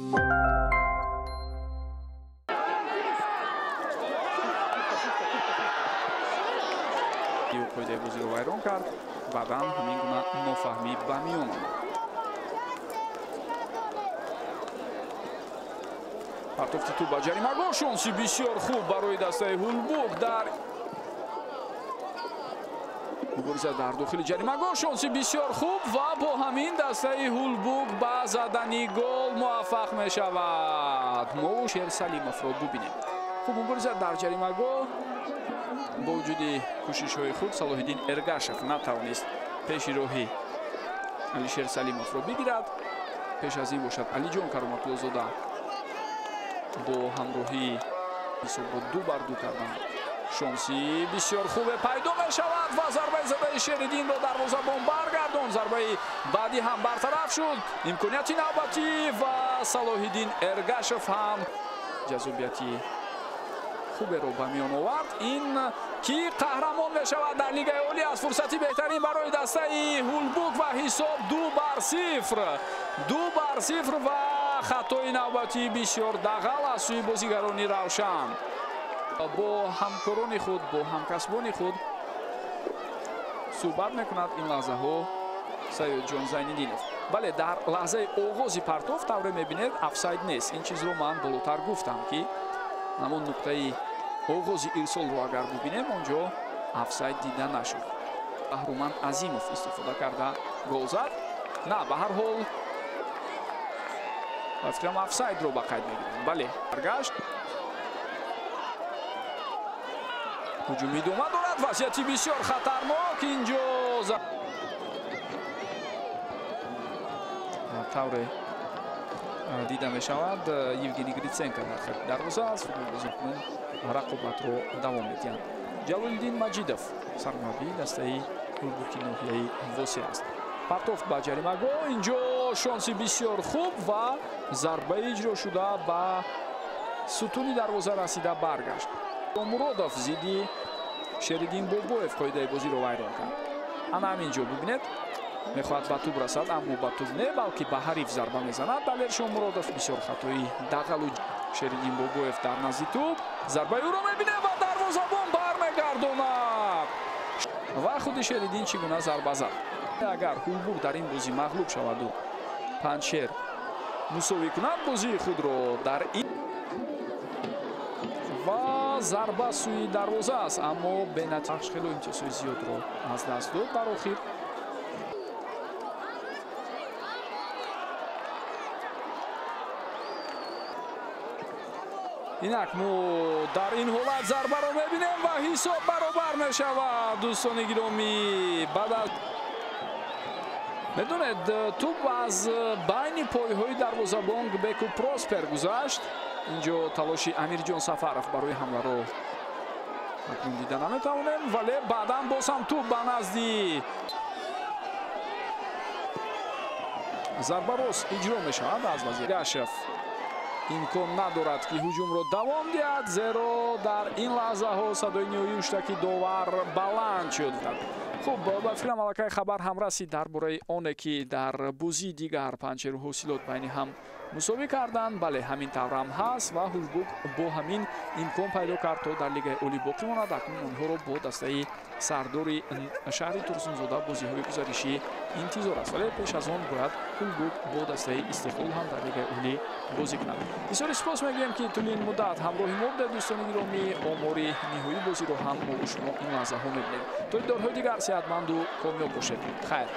Қоидаи бозиро вайрон кард, баъдан ҳамин гуна нофаҳмӣ ба миён омад. Партофти тӯб ба ҷаримагоҳ, шонси бисёр хуб барои дастаи Ҳулбук дар мубориза дар дохили ҷаримагоҳ, шонси бисёр хуб ва бо ҳамин дастаи Ҳулбук ба задани гол муваффақ мешавад. Мо Шер Салимовро бубинем. Хуб, мубориза дар ҷаримагоҳ бо вуҷуди кӯшишҳои худ Салоҳиддин Эргашев натавонист пеши роҳи Алишер Салимовро бигирад. Пеш аз ин бошад Алиҷон Кароматуллозода бо ҳамроҳии ҳисобро 2-2 кардан. Шонси бисёр хубе пайдо мешавад ва зарбаи задаи Шериддинро дарвозабон баргардон. Зарбаи баъдӣ ҳам бартараф шуд. Имконияти навбатӣ ва Салоҳиддин Эргашев ҳам ҷазобияти хуберо ба миён овард. Ин ки қаҳрамон мешавад дар Лигаи Олӣ аз фурсати беҳтарин барои дастаи Ҳулбук ва ҳисоб 2-0. 2-0 ва хатои навбатии бисёр дағал аз сӯи бозигарони Равшан. Бо ҳамкорони худ, бо ҳамкасбони худ суҳбат мекунад ин лаҳзаҳо Саёдҷон Зайниддинов. Бале, дар лаҳзаи оғози партоф тавре мебинед офсайд нест. Ин чизро ман болотар гуфтам, ки ҳамон нуқтаи оғози ирсолро агар бубинем, онҷо офсайд дида нашуд. Баҳруманд Азимов истифода карда гол зад. На, ба ҳар ҳол ба фикрам офсайдро ба қайд мегирем. Бале, баргашт. Ҳуҷум идома дорад. Вазъияти бисёр хатарнок инҷо тавре дида мешавад. Евгений Гриценко дар хати дарвоза аст. Футболбозикунон рақобатро давом медиҳанд. Ҷалолиддин Маҷидов сармураббии дастаи Ҳулбуки ноҳияи Восеъ аст. Партофт ба ҷаримагоҳ, инҷо шонси бисёр хуб ва зарбаи иҷро шуда ба сутуни дарвоза расида баргашт. Муродов зидди Шериддин Бобоев қоидаи бозиро вайрон кард. Ана ҳамин ҷо бубинед, мехоҳад ба тӯб расад, аммо ба тӯб не, балки ба ҳариф зарба мезанад. Далершон Муродов бисёр хатои дағалу. Шериддин Бобоев дар назди тӯб зарбаи ӯро мебинад ва дарвозабон бармегардонад. Ва худи Шериддин чӣ гуна зарба зад. Агар Ҳулбук дар ин бозӣ мағлуб шаваду Панҷшер мусовӣ кунад бозии худро дар ин ва зарба сӯи дарвоза аст, аммо бенатиҷа. Хело имтиёзҳои зиёдро аз даст дод дар охир. Инак мо дар ин ҳолат зарбаро мебинем ва ҳисоб баробар мешавад. Дӯстони гиромӣ, баъд аз медонед, тӯб аз байни пойҳои дарвозабон Беку Проспер гузашт. Инҷо талоши Амирҷон Сафаров барои ҳамларо акнун дида наметавонем, вале баъдан боз ҳам тӯб ба назди зарба рост иҷро мешавад аз Вазирашев. Имкон надорад, ки ҳуҷумро давом диҳад, зеро дар ин лаҳзаҳо садои ниҳоии ҳуштаки довар баланд шуд. Хуб, ба фикрам аллакай хабар ҳам расид дар бораи оне, ки дар бозии дигар Панҷшеру Ҳосилот байни ҳам мусовӣ карданд. Бале, ҳамин таврам ҳаст ва Ҳулбук бо ҳамин имкон пайдо кард, то дар Лигаи Олӣ боқӣ монад. Акнун онҳоро бо дастаи сардори шаҳри Турсунзода бозиҳои гузаришӣ интизор аст, вале пеш аз он бояд Ҳулбук бо дастаи Истиқлол ҳам дар Лигаи Олӣ бозӣ кунад. Бисёри сипос мегӯем, ки тӯли ин муддат ҳамроҳи мо будед, дӯстони гиромӣ. Омори ниҳоии бозиро ҳам мо шумо ин лаҳзаҳо мебинем. То дидорҳои дигар сеҳатманду комёб бошед. Хайр.